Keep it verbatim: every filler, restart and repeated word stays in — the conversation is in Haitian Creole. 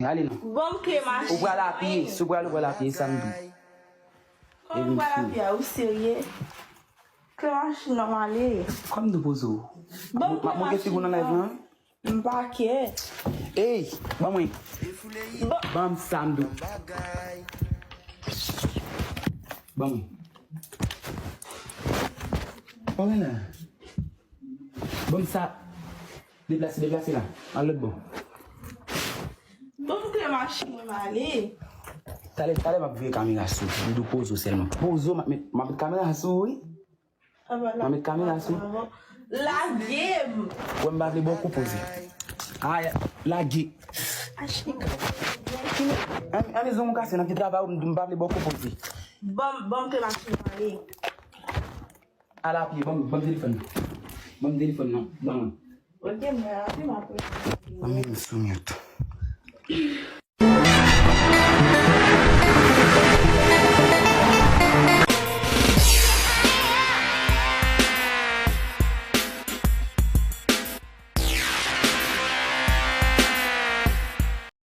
Ale non. Ban m kle machin. Ou pral apye, si w pral, ou pral apye, e sa m di w. Kòman ou pral apye a? Ou serye? Kle machin nan, m ale. Kòm nou poze w. Ban m kle machin nan. M pa kè. Ey, ban mwen. Ban m sa m di w. Ban mwen. Ban mwen la. Ban m sa. Deplase, deplase la. Al lòt bò. Ban m kle machin mwen, m ale. Talè, talè m ap vire kamera sou ou. M di w poze w sèlman. Poze w, m ap met, m ap met kamera sou ou, wi. M ap met kamera sou ou. Lage m. Wè, m pa vle ba w kou poze. Ay, lage. An, an, mezon m kase nan ti travay ou, m pa vle ba w kou poze. Ban m, ban m kle machin mwen, ale. Al apye, ban m, ban m telefòn nan. Ban m telefòn nan, ban mwen. Ok, mwen apye, m apye. Ban m sou mute.